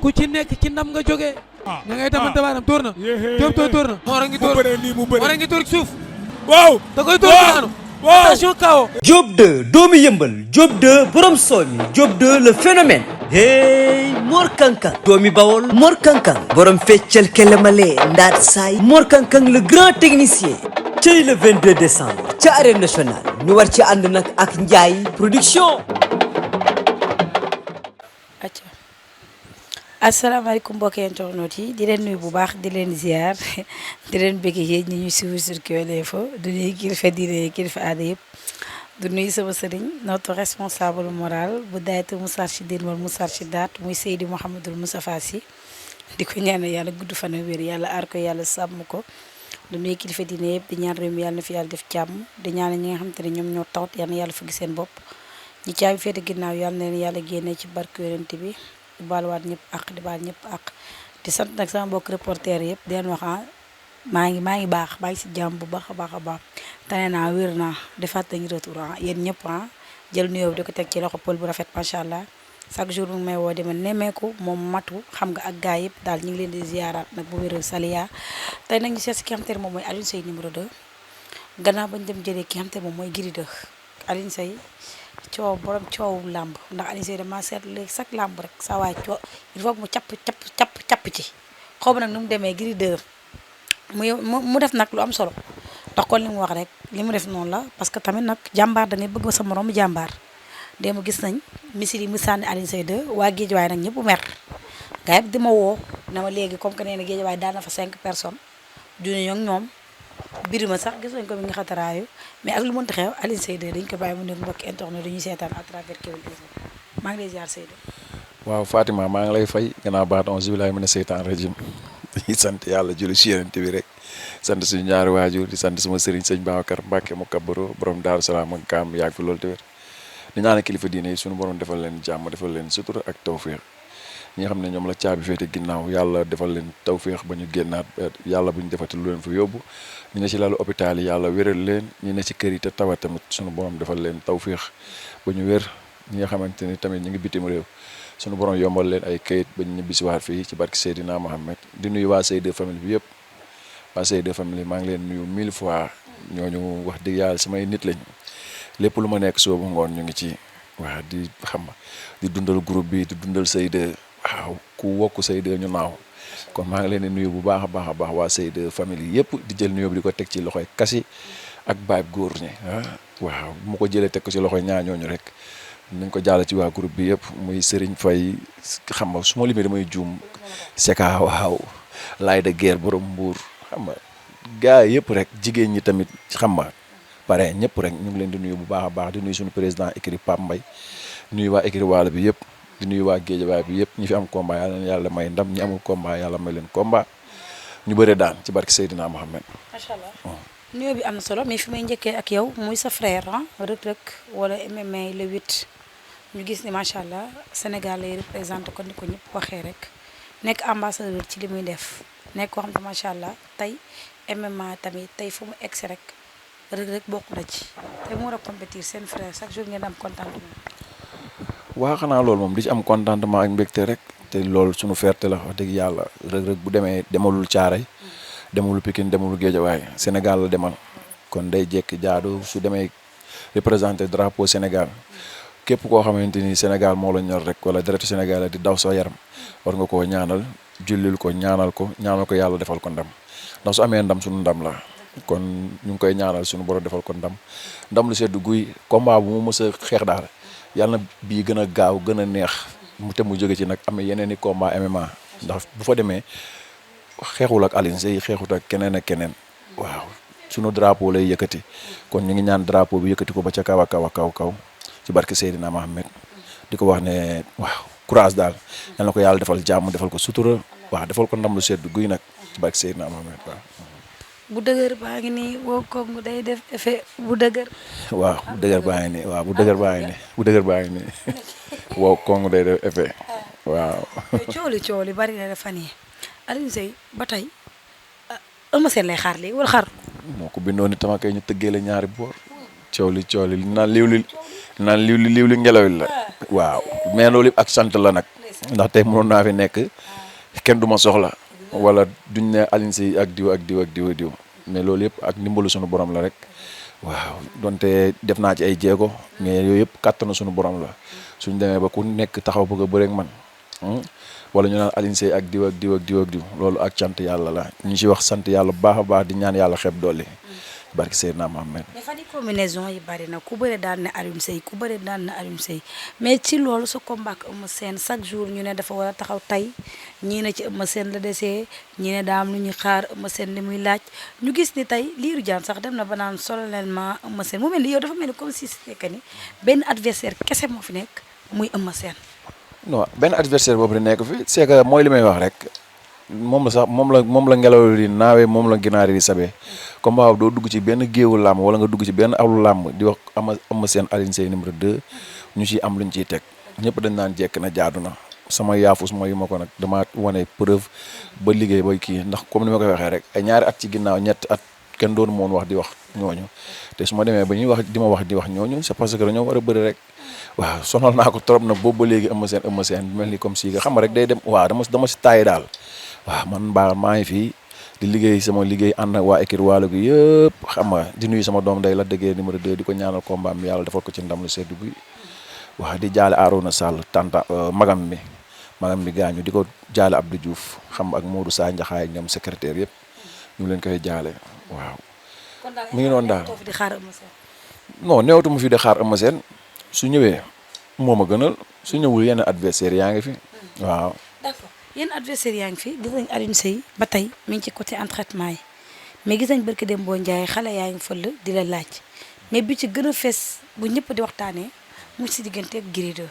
ku ci nekk ci ndam nga jógee. ña ngay tamante baaraam tóor na. Diop tóor na. Mor a ngi tóor Mor a ngi tóor suuf. waaw da koy tóor daanu. attention kawo. Diop 2 doomu yëmbal Diop 2 borom soomi Diop 2 le phénomène. hey Mor Kankang doomi Bawol Mor Kankang borom feccal kelemale ndaat saay Mor Kankang le grand technicien. tey le 22 décembre ca arène nationale ñu war ci ànd nag ak Ndiaye production. asalaamaaleykum mbokki internautes yi di leen nuyu bu baax di leen ziar di leen bëgg yéen ñi ñuy suivre sur Kewel Info du nuyu kilifa diine kilifa aada yëpp du nuyu sama sëriñ notre responsable moral bu daayatu Moustarchidine wal Moustarchidaat muy Seydi Mouhamadul Moustapha Sy di ko ñaanal yàlla gudd fan ak wér yàlla aar ko yàlla sàmm ko du nuyu kilifa diine yëpp di ñaan réew mi yàlla na fi yàlla def jàmm di ñaanal ñi nga xam te ne ñoom ñoo tawat yàlla na yàlla fëgg seen bopp ñi caabi féete ginnaaw yàlla na leen yàlla génne ci barke yonent bi di baaluwaat ñëpp ak di baal ñëpp ak di sant nag sama mbokk reporter yëpp di leen wax maa ngi baax maa ngi si jàmm bu baax a baax tane naa wér naa defaat nañu retour yéen ñëpp jël nuyoo bi di ko teg ci loxo pël bu rafet macha allah chaque jour mu may woo di ma nemmeeku moom matu xam nga ak gars yëpp daal ñu ngi leen di ziaraat nag bu wéral Saliya tey nag ñu seet si ki xam te ne moom mooy Alioune Seye numéro 2 gannaaw bañ dem jëlee ki xam te ne moom mooy Gris 2 Alioune Seye borom coowu làmb ndax Alioune Seye dama seet léegi chaque làmb rek saa waay coow il faut mu capp ci xaw ma nag nu mu demee Gris 2 mu def nag lu am solo ndax kon li mu wax rek li mu def noonu la parce que tamit nag jàmbaar da ngay bëgg sa morom jàmbaar démb gis nañ misil yi mu sànni Alioune Seye 2 waa Géejawaay nag ñëpp mer gars yi di ma woo na ma léegi comme que nee na Géejawaay daan na fa 5 personnes junne ñoo ñoom birima sax gis nañ ko mi nga xataraayu mais ak lu mënta xew Alioune Seye 2 dañ ko bàyyi mu nekk mbokki internet dañuy seetaan à travers Kewel Info maa ngi lay ziar Seye 2. waaw Fatima maa ngi lay fay gannaaw baat auzu billaahi mina seytaan rajim dañuy sant yàlla julli ci Yonent bi rek sant suñu ñaari waajur di sant sama sëriñ sëñ Babacar Mbacke mu kabbaro borom Daaru Salaam ak kaam yàgg fi loolu te wér di ñaan kilifa diine yi suñu borom defal leen jàmm defal leen sutura ak tawféex ñi nga xam ne ñoom la caabi féete ginnaaw yàlla defal leen tawféex ba ñu génnaat yàlla bu ñu defati lu leen fa yóbbu ñu ne ci lalu hôpital yi yàlla wéral leen ñi ne ci kër yi te tawat tamit suñu borom defal leen tawféex ba ñu wér ñi nga xamante ni tamit ñu ngi bitim réew suñu borom yombal leen ay kayit ba ñu ñibbisiwaat fii ci barke Seydina Mohamed di nuyu waa Seye 2 famille bi yëpp waa Seye 2 famille maa ngi leen nuyu 1000 fois ñooñu wax dëgg yàlla samay nit lañ lépp lu ma nekk soobu ngoon ñu ngi ci waaw di xam di dundal groupe bi di dundal Seye 2 waaw ku wokk Seye 2 ñu naaw kon maa ngi leen di nuyu bu baax a baax waa Seye 2 famille yëpp di jël nuyoo bi di ko teg ci loxoy kasi ak baay góor ñi waaw bu ma ko jëlee teg ko ci loxoy ñaañooñu rek nañ ko jàll ci waa groupe bi yëpp muy Serigne Faye xam nga su ma limee damay juum Seka waaw laay de guerre borom mbuur xam nga gars yëpp rek jigéen ñi tamit xam nga pare ñëpp rek ñu ngi leen di nuyu bu baax a baax di nuyu suñu président écurie Pape Mbaye nuyu waa écurie Waalo bi yëpp di nuyu waa Géejawaay bi yëpp ñi fi am combat yàlla na yàlla may ndam ñi amul combat yàlla may leen combat ñu bëre daan ci barke Seydina Mohamed. macha allah nuyoo bi am na solo mais fi may njëkkee ak yow muy sa frère Reug Reug wala MMA le 8 ñu gis ni macha allah Sénégal lay représenté kon ni ko ñëpp waxee rek nekk ambassadeur ci li muy def nekk koo xam ne macha allah tey MMA tamit tey fu mu egsi rek Reug Reug bokk na ci te mu war a compétir seen frère chaque jour ngeen am contentement. waa xanaa loolu moom di ci am contentement ak mbégte rek te loolu suñu fierté la wax dëgg yàlla Reug Reug bu demee demalul Caaray demalul Pikine demalul Géejawaay Sénégal la demal kon day jekk jaadu su demee représenté drapeau Sénégal képp koo xamante ni Sénégal moo la ñor rek wala deretu Sénégal la di daw sa yaram war nga koo ñaanal jullil ko ñaanal ko yàlla defal ko ndam ndax su amee ndam suñu ndam la kon ñu ngi koy ñaanal suñu borom defal ko ndam lu sedd guy combat bu mu mës a xeex daal yàlla na bii gën a gaaw gën a neex mu jóge ci nag amee yeneen i combat MMA ndax bu fa demee xeexul ak Alioune Seye xeexut ak keneen ak keneen waaw sunu drapeau lay yëkkati kon ñu ngi ñaan drapeau bi yëkkati ko ba ca kaw a kaw ci barke Seydina Mohamed di ko wax ne waaw courage daal yal na ko yàlla defal jàmm defal ko sutura waaw defal ko ndam lu sedd guy nag ci barke Seydina Mohamed waaw. bu dëgër baa ngi nii woo ko day def effet bu dëgër. waaw bu dëgër baa ngi nii waaw bu dëgër baa ngi nii wow kongu day def effet waaw. coow li bari na fan yii Alioune Seye ba tey Eumeu Sène lay xaar léegi wala xaar. moo ko bindoon ni tama kay ñu tëggee la ñaari boor coow li naan liw li ngelaw li la waaw mais loolu ak sant la nag ndax tey mënoon naa fi nekk kenn du ma soxla wala duñ ne Alioune Seye ak diw ak diw ak diw ak diw mais loolu yëpp ak ndimbalu suñu borom la rek waaw donte def naa ci ay jéego mais yooyu yëpp kàttanu suñu borom la suñ demee ba ku nekk taxaw bëgg a bëreek man wala ñu naan Alioune Seye ak diw ak diw ak diw ak diw loolu ak cant yàlla la ñu ci wax sant yàlla bu baax a baax di ñaan yàlla xeeb dolli barki Seydina Mohamed. mais fan yi combinaison yi bari na ku bëre daan na Alioune Seye ku bëre daan na Alioune Seye mais ci loolu sa combat ak Eumeu Sène chaque jour ñu ne dafa war a taxaw tey ñii ne ci Eumeu Sène la desee ñii ne daa am lu ñuy xaar Eumeu Sène li muy laaj ñu gis ni tey Lirou Diane sax dem na ba naan solennellement Eumeu Sène mu mel ni yow dafa mel ni comme si c'était ni benn adversaire kese moo fi nekk muy Eumeu Sène. non benn adversaire boobu di nekk fi c'est que mooy li may wax rek moom la sax moom la ngelaw li naawee moom la ginaar yi di sabee comme waaw doo dugg ci benn géewu làmb wala nga dugg ci benn awlu làmb di wax Eumeu Sène Alioune Seye numéro 2 ñu ciy am luñ ciy teg ñëpp dañ naan jekk na jaadu na sama yaafus mooy yu ma ko nag dama wane preuve ba liggéey ba kii ndax comme ni ma koy waxee rek ay ñaari at ci ginnaaw ñetti at kenn doonu moon wax di wax ñooñu te su ma demee ba ñuy wax di ma wax di wax ñooñu c'est parce que dañoo war a bëri rek waaw sonal naa ko trop nag boobu ba léegi Eumeu Sène mel ni comme si nga xam nga rek day dem waaw dama si taay daal waaw man maa ngi fii di liggéey sama liggéey ànd ak waa équipe Waalo gi yëpp xam nga di nuyu sama doom day la déggee numéro 2 di ko ñaanal combat mi yàlla defal ko ci ndam lu seddu bi waaw di jaale Arouna Sall tanta magam mi gaañu di ko jaale Abdou Diouf xam ak Modou Sa Ndiakhaay ak ñoom secrétaire yëpp ñu leen koy jaale waaw. mi ngi noonu daal non néewatuma fi di xaar Eumeu Sène su ñëwee moo ma gënal su ñëwul yenn adversaire yaa ngi fi waaw. d'accord yenn adversaire yaa ngi fi gis nañ Alioune Seye ba tey mi ngi ci côté entraînement yi mais gis nañ barki dem boo Ndiaye xale yaa ngi fël di la laaj mais bi ci gën a fees bu ñëpp di waxtaanee mu si diggante ak Gris 2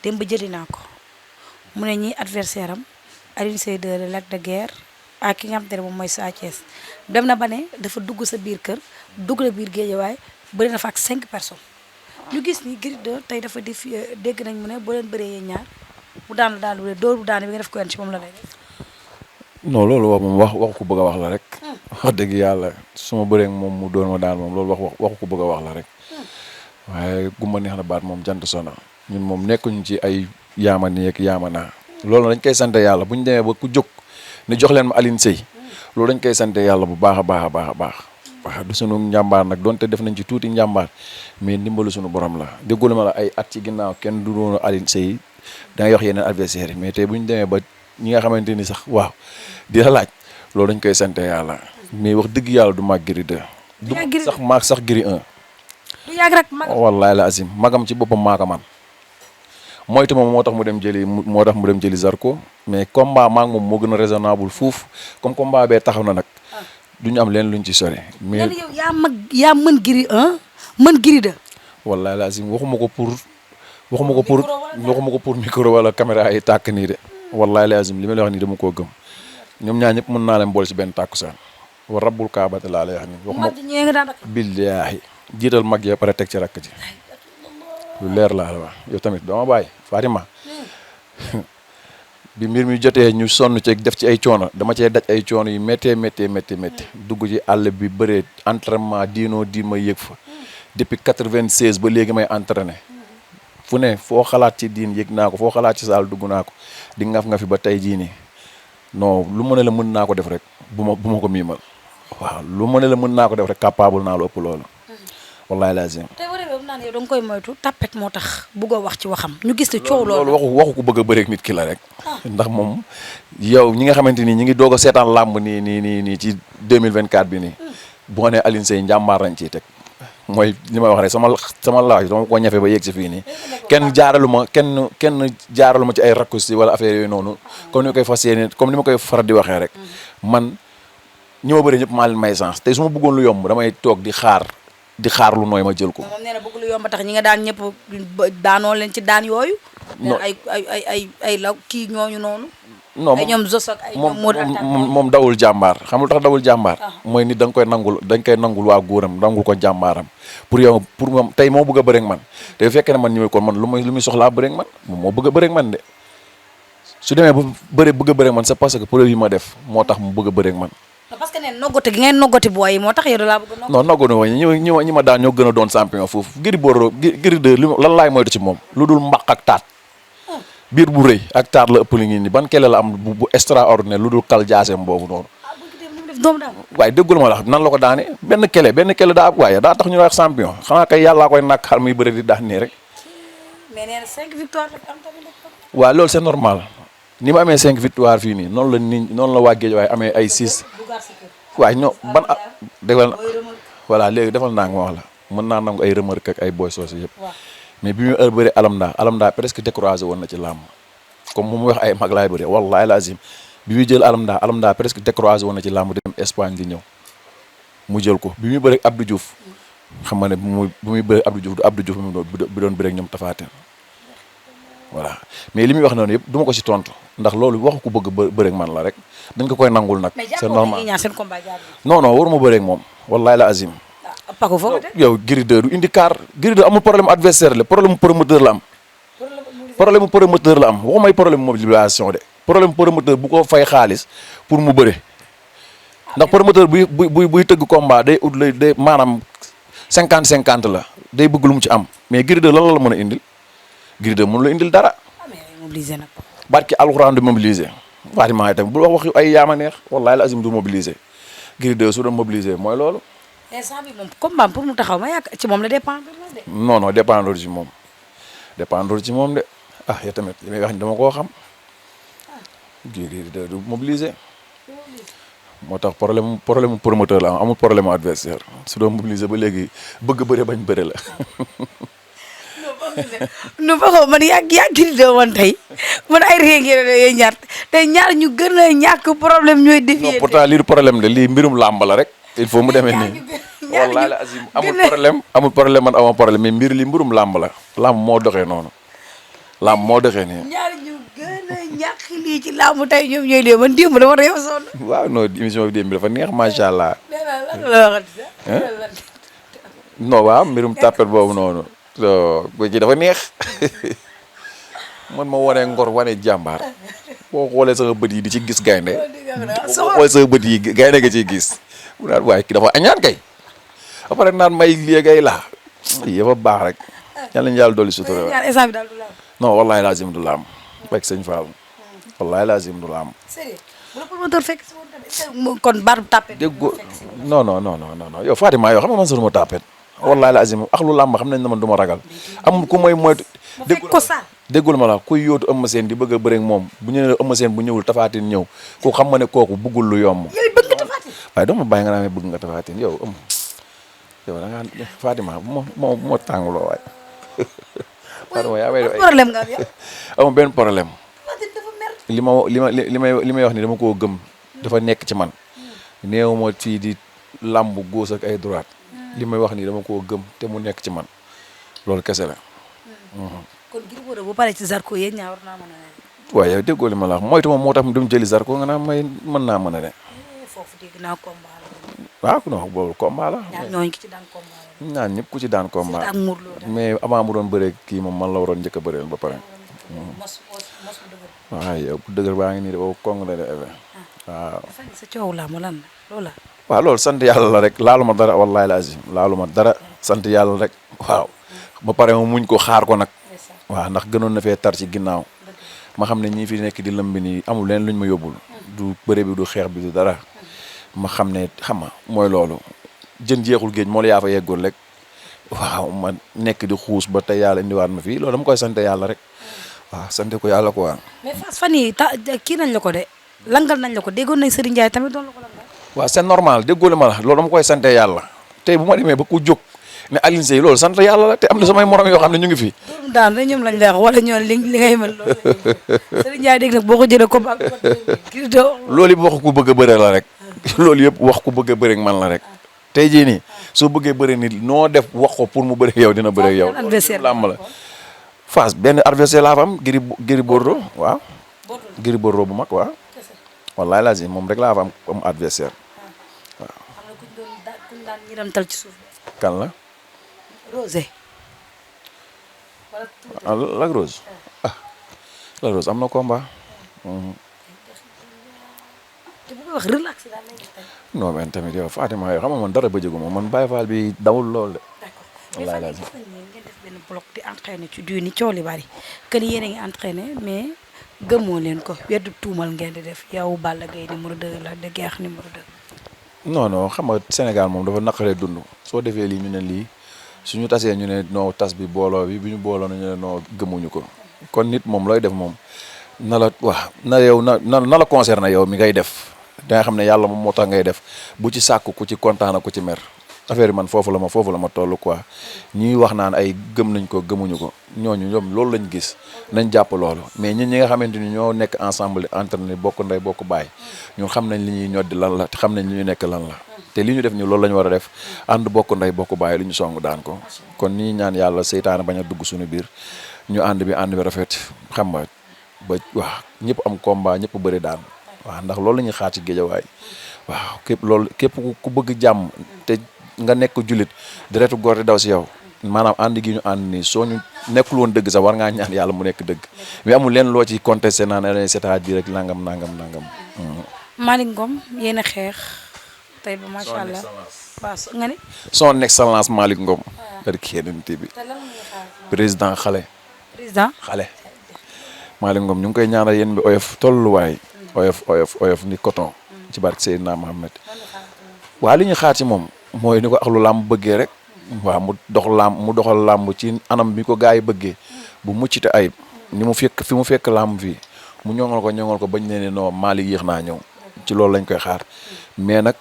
dem ba jëli naa ko mu ne ñi adversaire am Alioune Seye 2 la Lac de Guiers ak ki nga xam te ne moom mooy Sa Thiès dem na ba ne dafa dugg sa biir kër dugg la biir Guédiawaye bëri na fa ak 5 personnes ñu gis ni Gris 2 tey dafa def dégg nañ mu ne boo leen bëree yee ñaar bu daan la daan lu dóor bu daan bi nga def ko yoon ci moom la lay def. non loolu wax moom wax ku bëgg a wax la rek. wax dëgg yàlla su ma bëree moom mu doon ma daan moom loolu waxu ku bëgg a wax la rek. waaye gumba neex na baat moom jant sona ñun moom nekkuñu ci ay yaama nii ak yaama naa loolu dañ koy sant yàlla bu ñu demee ba ku jóg ni jox leen ma Alioune Seye loolu dañ koy sant yàlla bu baax a baax a baax a baax. waaw du sunu njàmbaar nag donte def nañ ci tuuti njàmbaar mais ndimbalu sunu borom la déggul ma la ay at ci ginnaaw kenn du doon Alioune Seye da ngay wax yeneen adversaire yi mais tey bu ñu demee ba ñi nga xamante ni sax waaw di la laaj loolu dañ koy sant yàlla mais wax dëgg yàlla du mag Gris 2 du sax Gris 1 du yàgg rek mag wallaay la azim magam ci boppam maaka man moytu moom moo tax mu dem jëli Zarko mais combat maak moom moo gën a raisonnable fuuf comme combat bee taxaw na nag du ñu am leen luñ ci sore mais yow yaa mën Gris 1 mën Gris 2 wallaay la azim waxuma ko pour micro wala caméra yi tàkk nii de wallaay la azim li ma lay wax nii dama koo gëm ñoom ñaar ñëpp mën naa leen boole ci benn tàkkusaan wa rabbul kaabata laa lay wax nii waxuma billaahi jiital mag ya pare teg ci rakk ji lu leer laa la wax yow tamit dama bàyyi Fatima bi mbir mi jotee ñu sonn ci def ci ay coono dama cee daj ay coono yu méttee dugg ci àll bi bëree entraînement diinoo di ma yëg fa depuis 96 ba léegi may entraîné fu ne foo xalaat ci diin yëg naa ko foo xalaat ci saal dugg naa ko di ngaf nga fi ba tey jii nii non lu mu ne la mën naa ko def rek bu ma ko miimal waaw lu mu ne la mën naa ko def rek capable naa lu ëpp loolu wallahi lazim tey waree boobu naan yow da nga koy moytu tapet moo tax bëggoo wax ci waxam ñu gis ne coow loolu waxu ko bëgg a bëreek nit ki la rek ndax moom yow ñi nga xamante ni ñi ngi doog a seetaan làmb nii ci 2024 bi nii boo nee Alioune Seye njàmbaar lañ ciy teg mooy li may wax rek sama laaj dama ko ñafe ba yegg si fii nii kenn jaaralu ma ci ay raccourci wala affaire yooyu noonu comme ni ma koy faral di waxee rek man ñi ma bëri ñëpp maa leen may chance tey su ma bëggoon lu yomb damay toog di xaar lu nooy ma jël ko. moom nee na bëgg lu yomb tax ñi nga daan ñëpp daanoo leen ci daan yooyu. non ay la kii ñooñu noonu. non ay ñoom Zos ak ay ñoom Modou moom dawul jàmbaar xam lu tax dawul jàmbaar. mooy nit da nga koy nangul waa góoram nangul ko jàmbaaram pour moom tey moo bëgg a bëreeg man te bu fekkee ne man ñëwee kon man lu muy soxlaa bëreeg man moom moo bëgg a bëreeg man de su demee ba bëgg a bëreeg man c'est parce que preuve yi ma def moo tax mu bëgg a bëreeg man. parce que ne noggati gi ngeen noggati booy yi moo tax yow da laa bëgg a. non noggatu ma ñi ma daan ñoo gën a doon champion foofu Gris Bordeaux Gris 2 lan laay moytu ci moom lu dul mbaq ak taat biir bu rëy ak taar la ëpp li ngi ni ban kele la am bu extraordinaire lu dul kal jaaseem boobu noonu. waaye déggul ma la nan la ko daane benn kele daa waaye daa tax ñu wax champion xanaa kay yàllaa koy nàkk xar muy bëri di daan nii rek. mais nee na 5 victoires la am tamit. waaw loolu c'est normal ni ma amee 5 victoires fii nii noonu la waa Guédiawaye amee ay 6. waaye ñoo ban dégg voilà léegi defal naa ma wax la mën naa nangu ay remarque ak ay boy soos yëpp. mais bi muy heure bëri alamda presque découragé woon na ci làmb comme mu wax ay mag laay bëri wallahi lazim bi muy jël alamda presque découragé woon na ci làmb di dem Espagne di ñëw mu jël ko bi muy bëri Abdou Diouf xam nga ne bu muy bëri Abdou Diouf du Abdou Diouf bi doon bëri ak ñoom Tapha Tine voilà mais li muy wax noonu yëpp du ma ko ci tontu ndax loolu waxu ko bëgg bëri ak man la rek dañ ko koy nangul nag. c'est normal non waruma bëri ak moom wallahi la azim. Paco foofu yow Gris 2 du indi car Gris 2 amul problème adversaire la problème promoteur la am. problème promoteur la am waxumay problème mobilisation de problème promoteur bu ko fay xaalis pour mu bëre ndax promoteur buy tëgg combat day ut lay day maanaam 50-50 la day bëgg lu mu ci am mais Gris 2 lan la mën a indil Gris 2 mënu la indil dara. barki alxuraan du mobiliser Fatima tamit bu wax ay yaama neex wallahi la azim du mobiliser Gris 2 su doon mobiliser mooy loolu. instant bi moom combat pour mu taxaw ma yàgg ci moom la dépendre de. non dépendre ci moom de yow tamit li may wax ni dama koo xam Gris 2 du mobiliser moo tax problème promoteur la amul problème adversaire su doon mobiliser ba léegi bëgg bëre bañ bëre la. nu Paco man yàgg Gris 2 woon tey man ay réegi yooyu ñaar tey ñaar ñu gën a ñàkk problème ñooy défier. non pourtant lii du problème de lii mbirum làmb la rek. il faut mu demee nii wallahi la azim amul problème man amoo problème mais mbirum làmb la làmb moo doxee noonu làmb moo doxee nii. ñaar ñu gën a ñàkk lii ci làmb tey ñoom ñooy lee man démb dama réew sonn. waaw non émission bi démb dafa neex macha allah. non waaw mbirum tàppet boobu noonu. ba ci dafa neex man ma wane ngor wane jàmbaar boo xoolee sama bët yi di ci gis gaynde boo xoolee sama bët yi gaynde nga ciy gis mu naan waaye ki dafa añaan kay après naan may léegay laa yëfa baax rek yàlla ñu yàlla dolli sutura non wallahi lazim du laam fekk sëñ Fall wallahi lazim du laam kon baatu tàppet déggo non yow Fatima yow xam nga man sama tàppet wallahi lazim ak lu làmb xam nañ ne man du ma ragal amul ku mooy moytu déggul ma la kuy yóotu Eumeu Sène di bëgg a bëre ak moom bu ñu ne Eumeu Sène bu ñëwul Tapha Tine ñëw ku xam ma ne kooku bëggul lu yomb waaye doo ma bàyyi nga naa bëgg nga Tapha Tine yow da ngaa Fatima moo tànguloo waay Fatima yaa may problème nga am yow amul benn problème li may wax ni dama koo gëm dafa nekk ci man néew ma fii di làmb gauche ak ay droite li may wax nii dama koo gëm te mu nekk ci man loolu kese la. kon Gris Bordeaux bu paree ci Zarko yéen ñaa war naa mën a ne. waaye yow déggoo li ma la wax moytu ma moo tax mu dem jëli Zarko nga naa may mën naa mën a ne. foofu dégg naa combat la. waaw non boobu combat la. ñooñu ki ci daan combat la. ñaan ñëpp ku ci daan combat mais avant mu doon bëree kii moom man la waroon njëkk a bëreel ba pare. waaw yow bu dëgër baa ngi nii de boobu kong la de waaw. sa coow laa mu lan la loola. waaw loolu sant yàlla la rek laalu ma dara wallahi la azim laalu ma dara sant yàlla rek waaw ba pare ma muñ ko xaar ko nag waaw ndax gënoon na fee tar ci ginnaaw ma xam ne ñii fi nekk di lëmbi nii amul leen luñ ma yóbbul du bëre bi du xeex bi du dara ma xam ne xam nga mooy loolu jën jeexul géej moo la yaa fa yeggul rek waaw ma nekk di xuus ba tey yàlla indiwaat ma fii loolu dama koy sant yàlla rek waaw sant ko yàlla quoi. mais Fass fan yii kii nañ la ko de langal nañ la ko déggoon nañ Serigne Ndiaye tamit doon la ko langal. waaw c'est normal déggoo ma la loolu dama koy sant yàlla tey bu ma demee ba ku jóg ne Alioune Seye loolu sant yàlla la te am na samay morom yoo xam ne ñu ngi fi. daan na ñoom lañ lay wax wala ñoom li ngay mel loolu Serigne Ndiaye dégg nag boo ko jëlee ko ba loolu yëpp wax ku bëgg a bëre la rek loolu yëpp wax ku bëgg a bëre ak man la rek tey jii nii soo bëggee bëre nit noo def wax ko pour mu bëre yow dina bëre yow. adversaire làmb la Fass benn adversaire laa fa am Gris Bordeaux waaw. Gris Bordeaux bu mag waaw. wallaay lazim moom rek laa fa am adversaire waaw. kan la. Rosé. Lac Rose Lac Rose am na combat. te bu ko wax relax daal lay def. non mais tamit yow Fatima yow xam nga man dara bëjëgu ma man Baye Fall bi dawul lool de. d'accord wallaay lazim. ngeen def benn bloc di entraîné ci duuni coow li bari que ni yéen a ngi entraîné mais gëmoo leen ko weddu tuumal ngeen di def yow Balla Gaye numéro 2 la de Guiers numéro 2. non non xam nga Sénégal moom dafa naqaree dund soo defee lii ñu ne lii suñu tasee ñu ne noo tas bi booloo bi ñu booloo ñu ne noo gëmuñu ko kon nit moom looy def moom na la wax na yow na la concerné yow mi ngay def da nga xam ne yàlla moom moo tax ngay def bu ci sàkku ku ci kontaan ak ku ci mer affaire yi man foofu la ma toll quoi ñuy wax naan ay gëm nañ ko gëmuñu ko ñooñu ñoom loolu lañ gis nañ jàpp loolu mais ñun ñi nga xamante ni ñoo nekk ensemble entraîné bokk ndey bokk baay ñun xam nañ li ñuy ñoddi lan la te xam nañ li ñu nekk lan la te li ñu def ñu loolu la ñu war a def ànd bokk ndey bokk baay lu ñu song daan ko kon nii ñaan yàlla seytaane bañ a dugg suñu biir ñu ànd bi rafet xam nga ba waaw ñëpp am combat ñëpp bëri daan waaw ndax loolu la ñuy xaar ci géejawaay waaw képp ku bëgg jàmm te nga nekk jullit deretu góor di daw si yow maanaam ànd gi ñu ànd nii soo ñu nekkul woon dëgg sax war ngaa ñaan yàlla mu nekk dëgg mais amul leen loo ci contesté naan c'est-à-dire rek nangam. Malick Ngom yéen a xeex tey ba macha allah waaw nga ni. son excellence Malick Ngom. barke Yonent bi président xale. Malick Ngom ñu ngi koy ñaanal yéen bi oyof tolluwaay. oyof ni coton. ci barke Seydina Mohamed. waa li ñu xaar ci moom. mooy ni ko axlu làmb bëggee rek waaw mu doxal làmb ci anam bi ko gars yi bëggee bu mucc te ayib ni mu fekk làmb fii mu ñoŋal ko bañ ne ne non Malick yéex naa ñëw ci loolu lañ koy xaar mais nag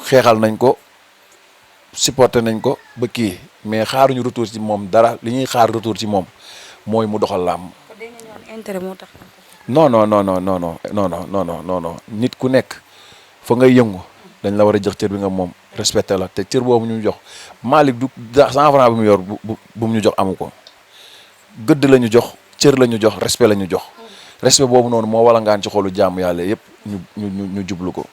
xeexal nañ ko supporté nañ ko ba kii mais xaaruñu retour ci moom dara li ñuy xaar retour ci moom mooy mu doxal làmb. non nit ku nekk fa ngay yëngu dañ la war a jox cër bi nga moom respecté la te cër boobu ñu jox Malick du 100 francs bi mu yor bu mu ñu jox amu ko gëdd la ñu jox cër la ñu jox respect la ñu jox respect boobu noonu moo wala ngaan ci xolu jàmm yàlla yëpp ñu jublu ko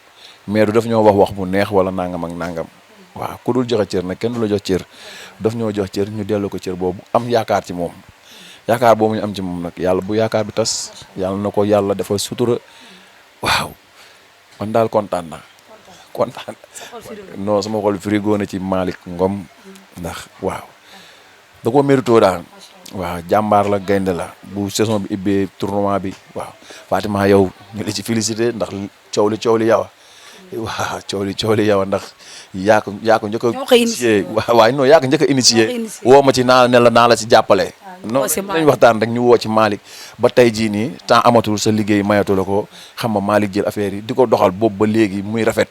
mais du daf ñoo wax bu neex wala nangam ak nangam waaw ku dul joxe cër nag kenn du la jox cër daf ñoo jox cër ñu delloo ko cër boobu am yaakaar ci moom yaakaar boobu ñu am ci moom nag yàlla bu yaakaar bi tas yàlla na ko yàlla defal sutura waaw man daal kontaan non sama xol frigo na ci Malick Ngom ndax waaw da ko mérito daal waaw jàmbaar la gaynde la bu saison bi ibbee tournoi bi waaw Fatima yow ñu la ci félicité ndax coow li yow waaw coow li yow ndax yaa ko njëkk a initié waaw non yaa ko njëkk a initié woo ma ci naa la ci jàppale non lañ waxtaan rek ñu woo ci Malick ba tey jii nii temps amatul sa liggéey mayatu la ko xam nga Malick jël affaire yi di ko doxal boobu ba léegi muy rafet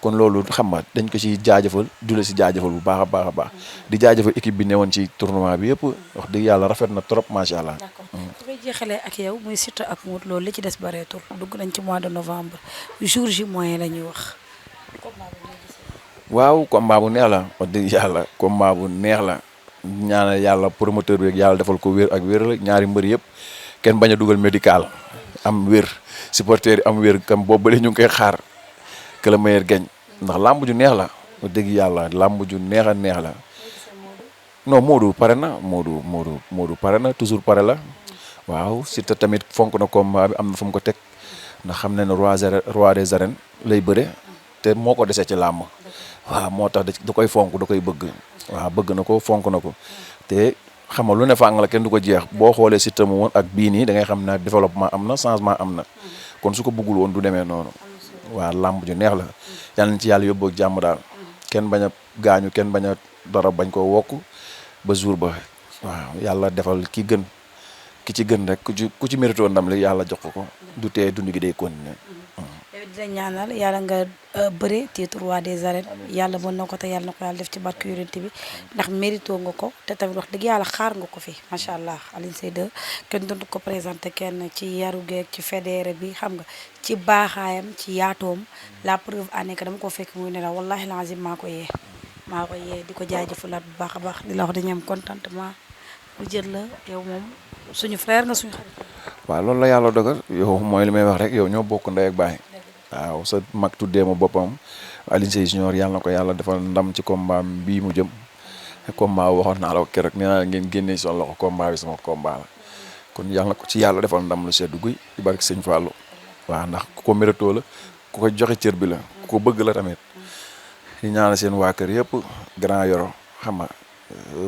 kon loolu xam nga dañ ko ci jaajëfal dula si jaajëfal bu baax a baax di jaajëfal équipe bi newoon ci tournoi bi yëpp wax dëgg yàlla rafet na trop macha allah. d'accord su koy jeexalee ak yow muy Siteu ak Modou Lo li ci des bareetul dugg nañ ci mois de novembre jour J moyen la ñuy wax. waaw combat bu neex la wax dëgg yàlla combat bu neex la ñaanal yàlla promoteur bi yàlla defal ko wér ak wér la ñaari mbër yëpp kenn bañ a dugal médical am wér supporter yi am wér kam boobu ba ñu ngi koy xaar. que le meilleur gagne ndax làmb ju neex la wax dëgg yàlla làmb ju neex la non Modou pare na Modou pare na toujours pare la waaw Siteu tamit fonk na combat bi am na fu mu ko teg ndax xam ne roi des arènes lay bëre te moo ko desee ci làmb waaw moo tax da koy fonk da koy bëgg waaw bëgg na ko fonk na ko te xam nga lu ne fàng la kenn du ko jeex boo xoolee Siteu mu woon ak bii nii da ngay xam ne développement am na changement am na kon su ko bëggul woon du demee noonu waaw làmb ju neex la yal nañ ci yàlla yóbbu ak jàmm daal kenn bañ a gaañu kenn bañ a dara bañ koo wokk ba jour ba waaw yàlla defal ki ci gën rek ku ci mérito ndam li yàlla jox ko du tee dund gi day continuer. yow dina ñaanal yàlla nga bëre titre roi des arènes yàlla mën na ko te yàlla na ko yàlla def ci barke Yonent bi ndax mérito nga ko te tamit wax dëgg yàlla xaar nga ko fi macha allah Alioune Seye 2 kenn doon ko présenté kenn ci yaru geeg ci fédéré bi xam nga ci baaxaayam ci yaatoom la preuve année que dama ko fekk muy ne la wallahi lazim maa ko yee di ko jaajëfalaat bu baax a baax di la wax dañu am contentement bu jël la yow moom suñu frère nga suñu xarit. waaw loolu la yàlla dogal yow mooy li may wax rek yow ñoo bokk ndey ak baay waaw sa mag tuddee ma boppam Alioune Seye Junior yàlla na ko yàlla defal ndam ci combat bii mu jëm combat waxoon naa la ko keroog nee naa ngeen génnee si loxo combat bi sama combat la kon yàlla na ko ci yàlla defal ndam lu seddu guy ci barke Sëñ Fallou waaw ndax ku ko méritoo la ku ko joxe cër bi la ku ko bëgg la tamit di ñaanal seen waa kër yëpp grand yoro xam nga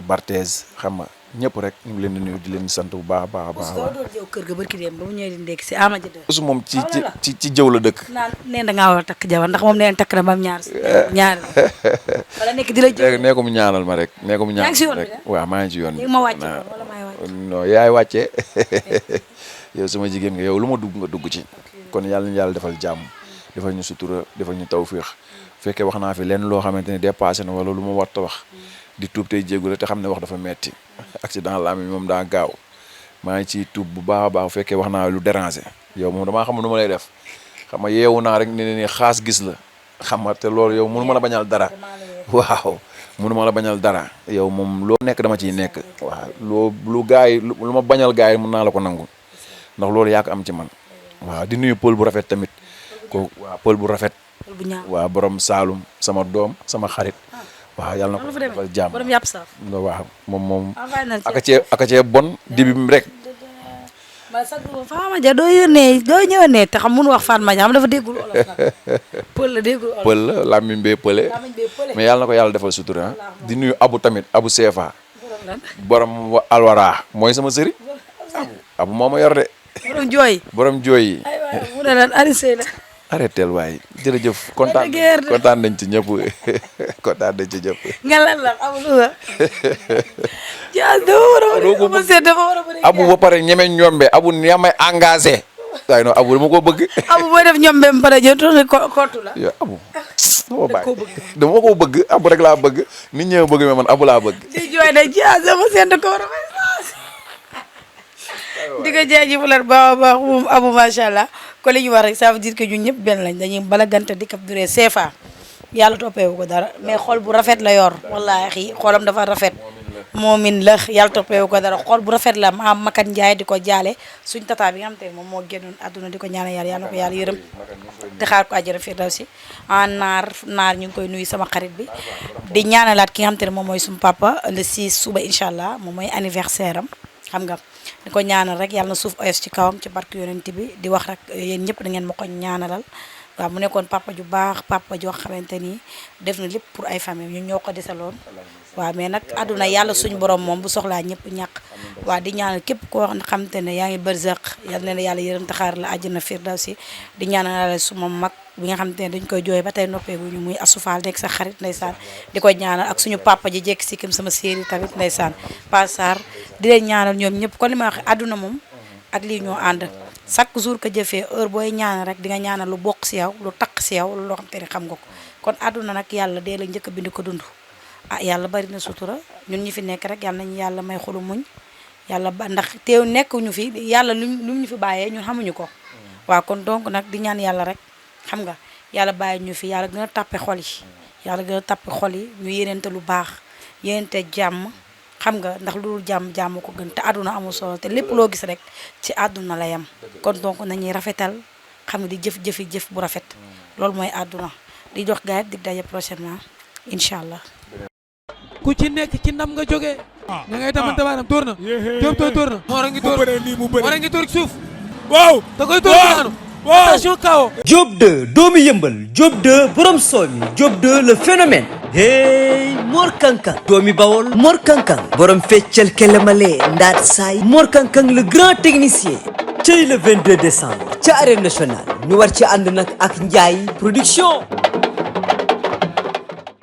Barthez xam nga ñëpp rek ñu ngi leen di nuyu di leen sant bu baax a baax a baax. Ousou doon jëw kër ga barki dem ba mu ñëwee di ndekki si Ama Dia. Ousou moom ci jëw la dëkk. naan nee da ngaa war a takk jabar ndax moom nee na takk na ba mu ñaar wala nekk di la jëw. nee ko mu ñaanal ma rek nee ko mu ñaanal yaa ngi si yoon rek bi de? waaw maa ngi ci yoon bi. léegi ma wàcce wala maay wàcce. non yaay wàccee yow sama jigéen nga yow lu ma dugg nga dugg ci kon yàlla ñu yàlla defal jàmm defal ñu sutura defal ñu tawféex fekkee wax naa fi lenn loo xamante ne dépassé na wala lu ma war ta wax di tuub tey jéggule te xam ne wax dafa metti accident la am moom daa gaaw maa ngi ciy tuub bu baax a baax fekkee wax naa lu déranger yow moom damaa xam nu ma lay def xam nga yeewu naa rek ne xaas gis la xam nga te loolu yow mënu ma la bañal dara waaw mënu ma la bañal dara yow moom loo nekk dama ciy nekk waaw lu gars yi lu ma bañal gars yi mën naa la ko nangu ndax loolu yaa ko am ci man waaw di nuyu pël bu rafet tamit ko waaw pël bu rafet waaw borom Saalum sama doom sama xarit waaw yàlla na ko defal jàmm borom yàpp saaf waaw moom aka cee bon dibim rek ma sax Fama Dia doo ñëwee te xam mënu wax Fatma Dia am dafa déggul olof nag pël la déggul olof pël la làmmiñ bee pële mais yàlla na ko yàlla defal sutura di nuyu abu tamit abu seefa borom alwara mooy sama sëriñ abu moo ma yor de borom jooy yi mu ne lan arisé la arrêtel waay jërëjëf kontaan nañ ci ñëpp kontaan nañ ci ñëpp nga lan la amul la ja dafa war a bëri abu ba pare ñeme ñombe abu ñamay engagé waaye non abu dama ko bëgg abu booy def ñombe ba pare jël tourné kottu la yo abu dama ko bëgg abu rek laa bëgg nit ñëw bëgg mais man abu laa bëgg di jooy da ja sama seen ko war a fay di ko jaajëfal baax a baax moom abu macha allah ko li ñu wax rek ça veut dire que ñun ñëpp benn lañ dañuy bala gante di kap durée CFA yàlla toppeewu ko dara mais xol bu rafet la yor wallaahi xolam dafa rafet moomin la yàlla toppeewu ko dara xol bu rafet la ma Makan Ndiaye di ko jaale suñ tata bi nga xam te ne moom moo génnoon àdduna di ko ñaanal yàlla na ko yàlla yërëm te xaar ko àjjana firdawsi naar ñu ngi koy nuyu sama xarit bi di ñaanalaat ki nga xam te ne moom mooy suñu papa le 6 suba incha allah moom mooy anniversaire am xam nga di ko ñaanal rek yàlla na suuf oyof ci kawam ci barke yonent bi di wax rek yéen ñëpp da ngeen ma ko ñaanalal waaw mu nekkoon papa ju baax papa joo xamante ni def na lépp pour ay famille ñun ñoo ko desaloon waaw mais nag àdduna yàlla suñu borom moom bu soxlaa ñëpp ñàkk waaw di ñaanal képp koo xamante ne yaa ngi bërzaq yal na yàlla yërëm taxaar la àjjana firdawsi di ñaanal suma mag bi nga xamante ne dañ koy jooy ba tey noppeeguñu muy asufaal nekk sa xarit ndeysaan di ko ñaanal ak suñu papa ji jekk si kim sama séeri tamit ndeysaan Passar di leen ñaanal ñoom ñëpp kon li ma wax àdduna moom ak lii ñoo ànd chaque jour que jëfee heure booy ñaanal rek di nga ñaanal lu bokk si yow lu taq si yow loo xam te ne xam nga ko kon àdduna nag yàlla dee la njëkk a bind ko dund yàlla bari na sutura ñun ñi fi nekk rek yàlla nañu yàlla may xolu muñ yàlla ba ndax teew nekkuñu fi yàlla lu ñu fi bàyyee ñun xamuñu ko waaw kon donc nag di ñaan yàlla rek xam nga yàlla bàyyi ñu fi yàlla gën a tàppe xol yi yàlla gën a tàppe xol yi ñu yéneente lu baax yéneente jàmm xam nga ndax lu dul jàmm ko gën te àdduna amul solo te lépp loo gis rek ci àdduna la yam kon donc nañuy rafetal xam nga di jëf bu rafet loolu mooy àdduna di jox gaay di daje prochainement incha allah. ku ci nekk ci ndam nga jógee. ña ngay tamante baaraam tóor na. Diop tóor na. Mor a ngi tóor suuf. waaw da koy tóor naanu. attention kawo. Diop 2 doomu yëmbal Diop 2 borom soomi Diop 2 le phénomène. hey Mor Kankang doomi Bawol Mor Kankang borom feccal kelemale ndaat saay Mor Kankang le grand technicien. cey le 22 décembre ca arène nationale ñu war ci ànd nag ak Ndiaye production.